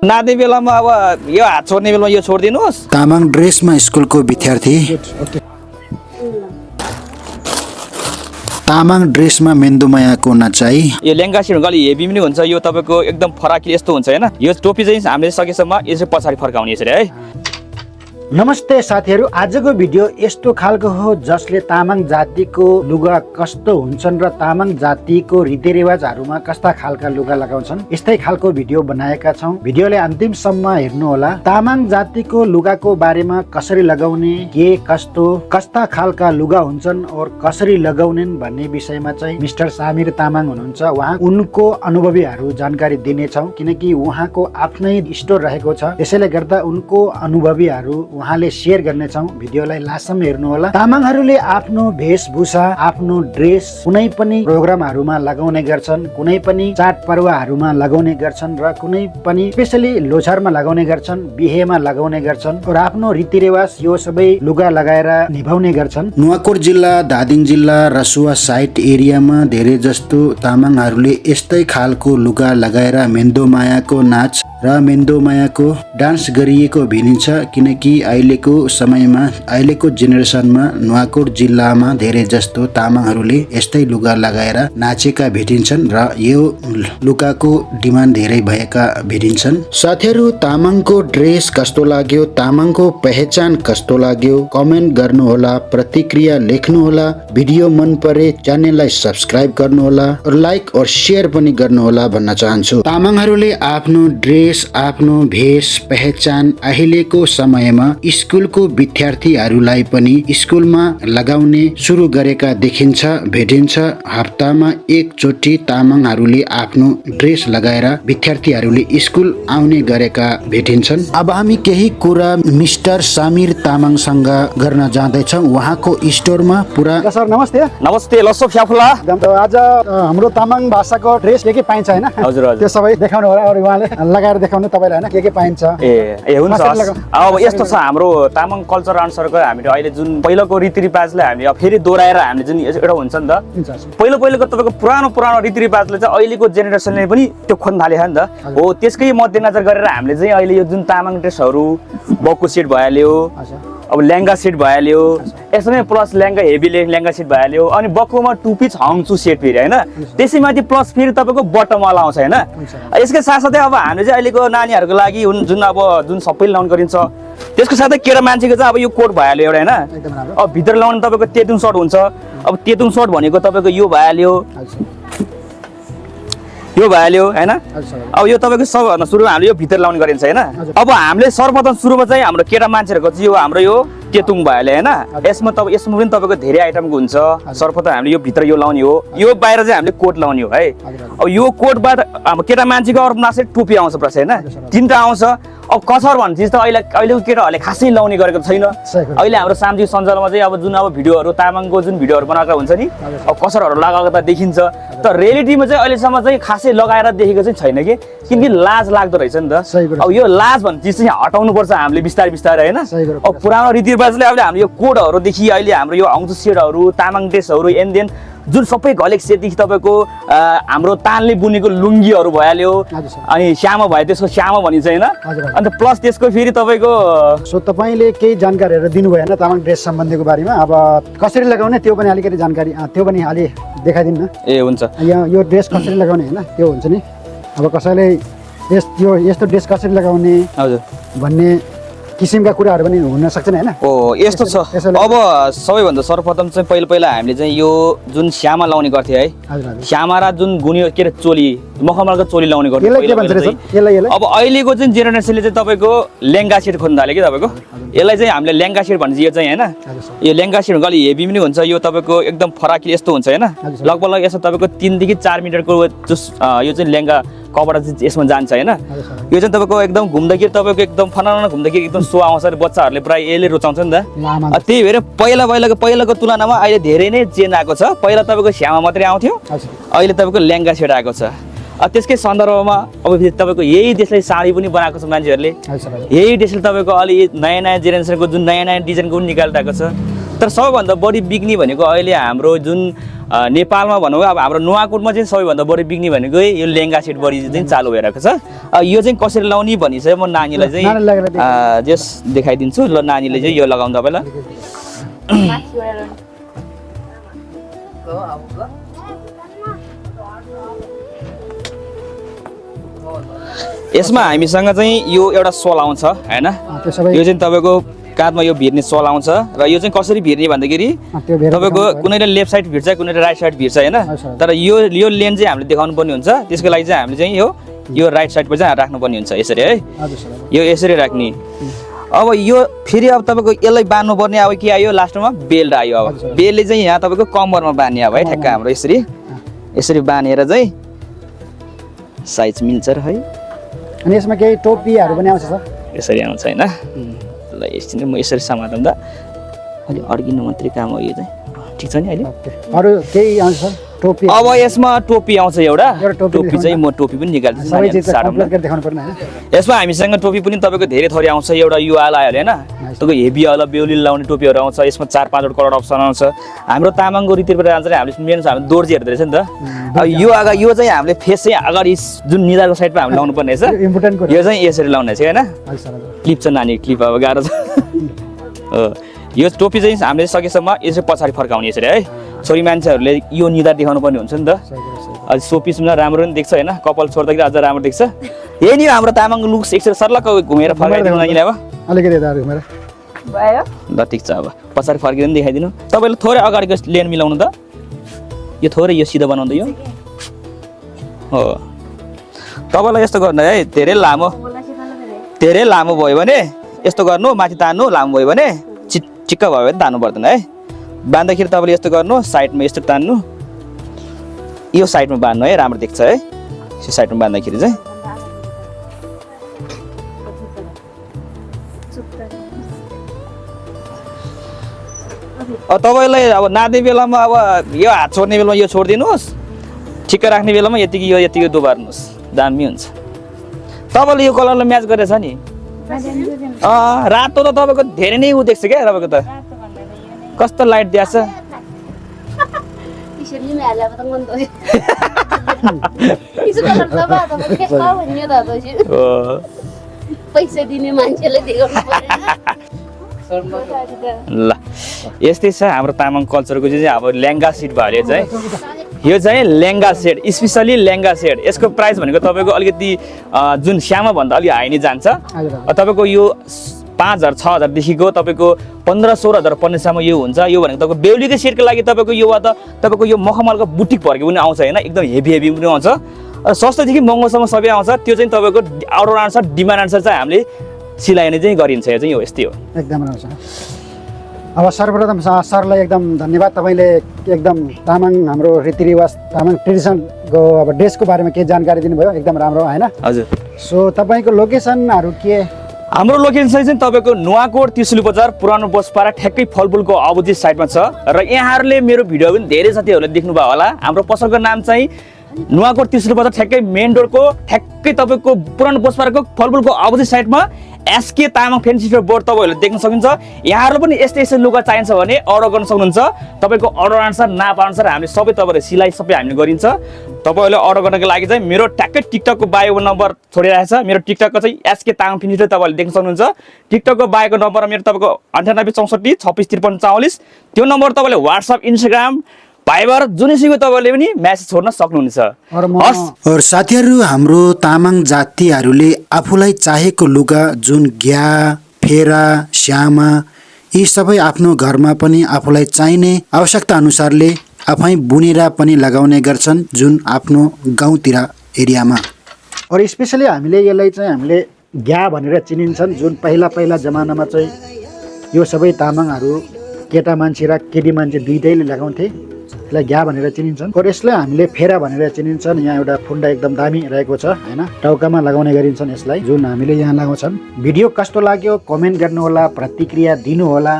नाच्ने बेलामा अब यो हात छोड्ने बेलामा यो छोडिदिनुहोस्। तामाङ ड्रेसमा स्कुलको विद्यार्थी तामाङ ड्रेसमा मेन्दुमायाको नचाइ यो लेङ्गा सिट अलि हेभी पनि हुन्छ, यो तपाईँको एकदम फराकिलो यस्तो हुन्छ होइन। यो टोपी चाहिँ हामीले सकेसम्म यसरी पछाडि फर्काउने यसरी है। नमस्ते साथीहरू, आजको भिडियो यस्तो खालको हो जसले तामाङ जातिको लुगा कस्तो हुन्छन् र तामाङ जातिको रीतिरिवाजहरूमा कस्ता खालका लुगा लगाउँछन् यस्तै खालको भिडियो बनाएका छौँ। भिडियोले अन्तिमसम्म हेर्नुहोला। तामाङ जातिको लुगाको बारेमा कसरी लगाउने, के कस्तो कस्ता खालका लुगा हुन्छन् और कसरी लगाउनेन् भन्ने विषयमा चाहिँ मिस्टर सामिर तामाङ हुनुहुन्छ। उनको अनुभवीहरू जानकारी दिनेछौँ किनकि उहाँको आफ्नै स्टोर रहेको छ, त्यसैले गर्दा उनको अनुभवीहरू उहाँले शेयर गर्नेछौँ। भिडियोलाई लास्टसम्म हेर्नुहोला। तामाङहरूले आफ्नो वेशभूषा, आफ्नो ड्रेस कुनै पनि प्रोग्रामहरूमा लगाउने गर्छन्, कुनै पनि चाडपर्वहरूमा लगाउने गर्छन् र कुनै पनि स्पेशली लोछारमा लगाउने गर्छन्, बिहेमा लगाउने गर्छन् र आफ्नो रीतिरिवाज यो सबै लुगा लगाएर निभाउने गर्छन्। नुवाकोट जिल्ला, धादिङ जिल्ला, रसुवा साइट एरियामा धेरै जस्तो तामाङहरूले यस्तै खालको लुगा लगाएर मेन्दोमायाको नाच र मेन्दोमायाको डान्स गरिएको भनिन्छ किनकि अहिलेको समयमा, अहिलेको जेनेरेसनमा नुवाकोट जिल्लामा धेरै जस्तो तामाङहरूले यस्तै लुगा लगाएर नाचेका भेटिन्छन् र यो लुगाको डिमान्ड धेरै भएका भेटिन्छन्। साथीहरू, तामाङको ड्रेस कस्तो लाग्यो, तामाङको पहिचान कस्तो लाग्यो, कमेन्ट गर्नुहोला, प्रतिक्रिया लेख्नुहोला। भिडियो मन परे च्यानललाई सब्स्क्राइब गर्नुहोला र लाइक और शेयर पनि गर्नुहोला भन्न चाहन्छु। तामाङहरूले आफ्नो ड्रेस, आफ्नो भेष पहिचान अहिलेको समयमा स्कुलको विद्यार्थीहरूलाई पनि स्कुलमा लगाउने सुरु गरेका देखिन्छ, भेटिन्छ। हप्तामा एकचोटि तामाङहरूले आफ्नो ड्रेस लगाएर विद्यार्थीहरूले स्कुल आउने गरेका भेटिन्छन्। अब हामी केही कुरा मिस्टर सामिर तामाङसँग गर्न जाँदैछौँ उहाँको स्टोरमा। पुरा सर नमस्ते। नमस्ते, लसो फ्याफुला। आज हाम्रो तामाङ भाषाको ड्रेस के पाइन्छ होइन? हजुर हजुर, त्यो सबै देखाउनु होला और उहाँले लगाएर देखाउनु तपाईँलाई होइन के पाइन्छ। ए हुन्छ। अब यस्तो छ, हाम्रो तामाङ कल्चर अनुसारको हामीले अहिले जुन पहिलोको रीतिरिवाजलाई हामी अब फेरि दोहोऱ्याएर हामीले जुन एउटा हुन्छ नि त, पहिलोको तपाईँको पुरानो रीतिरिवाजले चाहिँ अहिलेको जेनेरेसनले पनि त्यो खोज्न थालेको नि त हो। त्यसकै मध्यनजर गरेर हामीले चाहिँ अहिले यो जुन तामाङ ड्रेसहरू, बक्कु सेट भइहाल्यो, अब लेङ्गा सेट भइहाल्यो, यसमै plus lehenga heavy lehenga set भइहाल्यो, अनि बक्कुमा टुपी हङचु सेट फेरि होइन, त्यसैमाथि प्लस फेरि तपाईँको बटमवाला आउँछ होइन। यसकै साथसाथै अब हामीले चाहिँ अहिलेको नानीहरूको लागि जुन सबैले लाउनु गरिन्छ, त्यसको साथै केटा मान्छेको चाहिँ अब यो कोट भइहाल्यो एउटा होइन। अब भित्र लाउनु तपाईँको तेतुङ सर्ट हुन्छ। अब तेतुङ सर्ट भनेको तपाईँको यो भइहाल्यो, यो भइहाल्यो होइन। अब यो तपाईँको सबभन्दा सुरुमा हामीले यो भित्र लाउने गरिन्छ होइन। अब हामीले सर्वप्रथम सुरुमा चाहिँ हाम्रो केटा मान्छेहरूको चाहिँ यो हाम्रो यो तेतुङ भइहाल्यो होइन। यसमा पनि तपाईँको धेरै आइटमको हुन्छ। सर्वप्रथम हामीले यो भित्र यो लाउने हो, यो बाहिर चाहिँ हामीले कोट लाउने हो है। अब यो कोटबाट हाम्रो केटा मान्छेको अर्को नासै टोपी आउँछ प्रश्न होइन, तिनवटा आउँछ। अब कसर भन्ने चिज त अहिलेको केटाहरूले खासै लाउने गरेको छैन। अहिले हाम्रो सामाजिक सञ्जालमा चाहिँ अब जुन भिडियोहरू, तामाङको जुन भिडियोहरू बनाएको हुन्छ नि, अब कसरहरू लगाएको त देखिन्छ, तर रियालिटीमा चाहिँ अहिलेसम्म चाहिँ खासै लगाएर देखेको चाहिँ छैन कि, किनकि लाज लाग्दो रहेछ नि त। अब यो लाज भन्ने चिज चाहिँ हटाउनु पर्छ हामीले बिस्तारै बिस्तारै होइन। अब पुरानो रीतिरिवाजले अहिले हाम्रो यो कोडहरूदेखि अहिले हाम्रो यो हङचु सेटहरू, तामाङ ड्रेसहरू, एन्डेन जुन सबै घलेक सेटदेखि तपाईँको हाम्रो तानले बुनेको लुङ्गीहरू भइहाल्यो, अनि श्यामा भयो, त्यसको श्यामा भनिन्छ होइन। अन्त प्लस त्यसको फेरि तपाईँको तपाईँले केही जानकारीहरू दिनुभयो होइन तामाङ ड्रेस सम्बन्धीको बारेमा। अब कसरी लगाउने त्यो पनि अलिकति जानकारी, त्यो पनि अलि देखाइदिनु न। ए हुन्छ। यो ड्रेस कसरी लगाउने होइन त्यो हुन्छ नि। अब कसैले यस्तो ड्रेस कसरी लगाउने हजुर भन्ने किसिमका कुराहरू पनि हुन सक्छन् होइन। ओ यस्तो छ। अब सबैभन्दा सर्वप्रथम चाहिँ पहिला हामीले चाहिँ यो जुन श्यामा लाउने गर्थ्यो है, श्यामा र जुन गुनियो के अरे चोली, मखमलको चोली लाउने गर्थ्यो। अब अहिलेको चाहिँ जेनेरेसनले चाहिँ तपाईँको लेङ्गा सेट खोज्न थाल्यो कि तपाईँको। यसलाई चाहिँ हामीले लेङ्गा सेट भन्छ यो चाहिँ होइन। यो लेङ्गा सेट अलि हेभी पनि हुन्छ, यो तपाईँको एकदम फराकिलो यस्तो हुन्छ होइन। लगभग यसो तपाईँको 3 देखि 4 मिटरको यो चाहिँ लेङ्गा कपडा चाहिँ यसमा जान्छ होइन। यो चाहिँ तपाईँको एकदम घुम्दाखेरि तपाईँको एकदम फनाना घुम्दाखेरि एकदम सो आउँछ, बच्चाहरूले प्रायः यसले रुचाउँछ नि त। त्यही भएर पहिलाको तुलनामा अहिले धेरै नै चेन्ज आएको छ। पहिला तपाईँको श्यामा मात्रै आउँथ्यो, अहिले तपाईँको लेङ्गा सेट आएको छ। त्यसकै सन्दर्भमा अब तपाईँको यही देशलाई साडी पनि बनाएको छ मान्छेहरूले, यही देशले तपाईँको अलि नयाँ जेनेरेसनको जुन नयाँ डिजाइनको पनि निकालिरहेको छ। तर सबैभन्दा बढी बिक्ने भनेको अहिले हाम्रो जुन नेपालमा भनौँ अब हाम्रो नुवाकोटमा चाहिँ सबैभन्दा बढी बिक्ने भनेको यो लेहेङ्गा सेट बढी चाहिँ चालु भइरहेको छ। यो चाहिँ कसरी लाउने भनी चाहिँ म नानीलाई चाहिँ जस देखाइदिन्छु ल। नानीले चाहिँ यो लगाउनु तपाईँलाई। यसमा हामीसँग चाहिँ यो एउटा सोल आउँछ हैन, यो चाहिँ तपाईँको काँधमा यो भिर्ने सोल आउँछ र यो चाहिँ कसरी भिर्ने भन्दाखेरि तपाईँको कुनैले लेफ्ट साइड भिर्छ कुनैले राइट साइड भिर्छ हैन, तर यो लेन चाहिँ हामीले देखाउनु पर्ने हुन्छ। त्यसको लागि चाहिँ हामीले चाहिँ यो राइट साइडमा चाहिँ राख्नुपर्ने हुन्छ यसरी है, यो यसरी राख्ने। अब यो फेरि अब तपाईँको यसलाई बाँध्नु पर्ने अब के आयो लास्टमा बेल्ट आयो। अब बेल्टले चाहिँ यहाँ तपाईँको कम्मरमा बाँध्ने अब है, ठ्याक्क हाम्रो यसरी बाँधेर चाहिँ साइज मिल्छ र है। अनि यसमा केही टोपीहरू पनि आउँछ सर? यसरी आउँछ हैन। ल एकछिन म यसरी समात्दा अलि अड्किनु मात्रै काम हो यो चाहिँ, ठिक छ नि अहिले। अरू केही आउँछ सर टोपी? अब यसमा टोपी आउँछ एउटा टोपी चाहिँ म टोपी पनि निकाल्छु। यसमा हामीसँग टोपी पनि तपाईँको धेरै थरी आउँछ। एउटा यो आला आयो हैन, तपाईँको हेभी आला बेहुलीले लाउने टोपीहरू आउँछ। यसमा 4-5 वटा कलर अप्सन आउँछ। हाम्रो तामाङको रीतिरिवाज चाहिँ हामीले मेन हामी दोर्जी हेर्दो रहेछ नि त। अब यो चाहिँ हामीले फेस चाहिँ अगाडि जुन निधारको साइडमा हामीले लाउनु पर्ने रहेछ, यो चाहिँ यसरी लाउने छ हैन। क्लिप छ नानी, क्लिप अब गाह्रो छ। यो टोपी चाहिँ हामीले सकेसम्म यसरी पछाडि फर्काउने यसरी है। छोरी मान्छेहरूले यो निधार देखाउनु पर्ने हुन्छ नि त। अझ सोपिसमा राम्रो पनि देख्छ हैन, कपाल छोड्दाखेरि अझ राम्रो देख्छ। यही नि हाम्रो तामाङ लुक्स एकचोटि सर्लक्क घुमेर फर्काइदिनु नानीलाई अब अलिकति यता घुमेर भयो। ल ठिक छ। अब पछाडि फर्किँदैन देखाइदिनु। तपाईँले थोरै अगाडिको लेन मिलाउनु त, यो थोरै यो सिधा बनाउँदै यो हो। तपाईँलाई यस्तो गर्नु है, धेरै लामो भयो भने यस्तो गर्नु, माथि तान्नु, लामो भयो भने चिक्क भयो भने तान्नु पर्दैन है। बाँध्दाखेरि तपाईँले यस्तो गर्नु, साइडमा यस्तो तान्नु, यो साइडमा बाँध्नु है, राम्रो देख्छ है। यो साइडमा बाँध्दाखेरि चाहिँ तपाईँलाई अब नाच्ने बेलामा अब यो हात छोड्ने बेलामा यो छोडिदिनुहोस्, ठिक्क राख्ने बेलामा यतिकै दोबार्नुहोस्, दामी हुन्छ। तपाईँले यो कलरलाई म्याच गरेछ नि। रातो त तपाईँको धेरै नै उ देख्छ क्या, तपाईँको त कस्तो लाइट दिएछ। पैसा दिने मान्छेले देखाउनु पर्दैन। ल यस्तै छ हाम्रो तामाङ कल्चरको चाहिँ अब लेहेङ्गा सेट भयो चाहिँ। यो चाहिँ lehenga set, especially lehenga set. यसको प्राइस भनेको तपाईँको अलिकति जुन श्यामा भन्दा अलिक हाई नै जान्छ। तपाईँको यो 5,000 6,000देखिको तपाईँको 15,000 16,000 पर्नेसम्म यो हुन्छ। यो भनेको तपाईँको बेहुलीको सेटको लागि तपाईँको यो त तपाईँको यो मखमलको बुटिक भर्के पनि आउँछ होइन, एकदम हेभी पनि आउँछ। सस्तोदेखि महँगोसम्म सबै आउँछ। त्यो चाहिँ तपाईँको अर्डर अनुसार डिमान्ड अनुसार चाहिँ हामीले सिलाइने चाहिँ गरिन्छ। यो चाहिँ यो यस्तै हो, एकदम राम्रो छ। अब सर्वप्रथम सरलाई एकदम धन्यवाद। तपाईँले एकदम तामाङ हाम्रो रीतिरिवाज तामाङ ट्रेडिसनको अब ड्रेसको बारेमा केही जानकारी दिनुभयो, एकदम राम्रो होइन। हजुर। सो तपाईँको लोकेसनहरू के? हाम्रो लोकेसन चाहिँ तपाईँको नुवाकोट त्रिशुली बजार पुरानो बसपारा ठ्याक्कै फलफुलको अपोजिट साइडमा छ। र यहाँहरूले मेरो भिडियो पनि धेरै साथीहरूले देख्नुभयो होला। हाम्रो पसलको नाम चाहिँ नुवाकोट त्रिशुली बजार ठ्याक्कै मेन रोडको ठ्याक्कै तपाईँको पुरानो बसपाराको फलफुलको अपोजिट साइडमा SK Tamang fancy store board तपाईँहरूले देख्न सक्नुहुन्छ। यहाँहरू पनि यस्तै लुगा चाहिन्छ भने अर्डर गर्न सक्नुहुन्छ। तपाईँको अर्डर अनुसार नाप अनुसार हामीले सबै तपाईँहरूले सिलाइ सबै हामीले गरिन्छ। तपाईँहरूले अर्डर गर्नको लागि चाहिँ मेरो ठ्याक्कै टिकटकको बायो नम्बर छोडिरहेको छ। मेरो टिकटकको चाहिँ एसके तामाङ फ्यान्सी स्टोर तपाईँहरूले देख्न सक्नुहुन्छ। टिकटकको बायोको नम्बर मेरो तपाईँको 98 64 26 53 44। त्यो नम्बर तपाईँले व्हाट्सएप इन्स्टाग्राम भाइबर जुनैसँग तपाईँले पनि म्यासेज छोड्न सक्नुहुन्छ। और साथीहरू, हाम्रो तामाङ जातिहरूले आफूलाई चाहेको लुगा जुन ग्या, फेरा, श्यामा यी सबै आफ्नो घरमा पनि आफूलाई चाहिने आवश्यकता अनुसारले आफै बुनेर पनि लगाउने गर्छन्, जुन आफ्नो गाउँतिर एरियामा। और स्पेसली हामीले यसलाई चाहिँ हामीले ग्या भनेर चिनिन्छन्। जुन पहिला जमानामा चाहिँ यो सबै तामाङहरू केटा मान्छे र केटी मान्छे दुइटैले लगाउँथे, यसलाई ग्या भनेर चिनिन्छन्। और यसलाई हामीले फेरा भनेर चिनिन्छन्। यहाँ एउटा फुन्डा एकदम दामी रहेको छ होइन, टाउकामा लगाउने गरिन्छन् यसलाई, जुन हामीले यहाँ लगाउँछन्। भिडियो कस्तो लाग्यो कमेन्ट गर्नुहोला, प्रतिक्रिया दिनुहोला।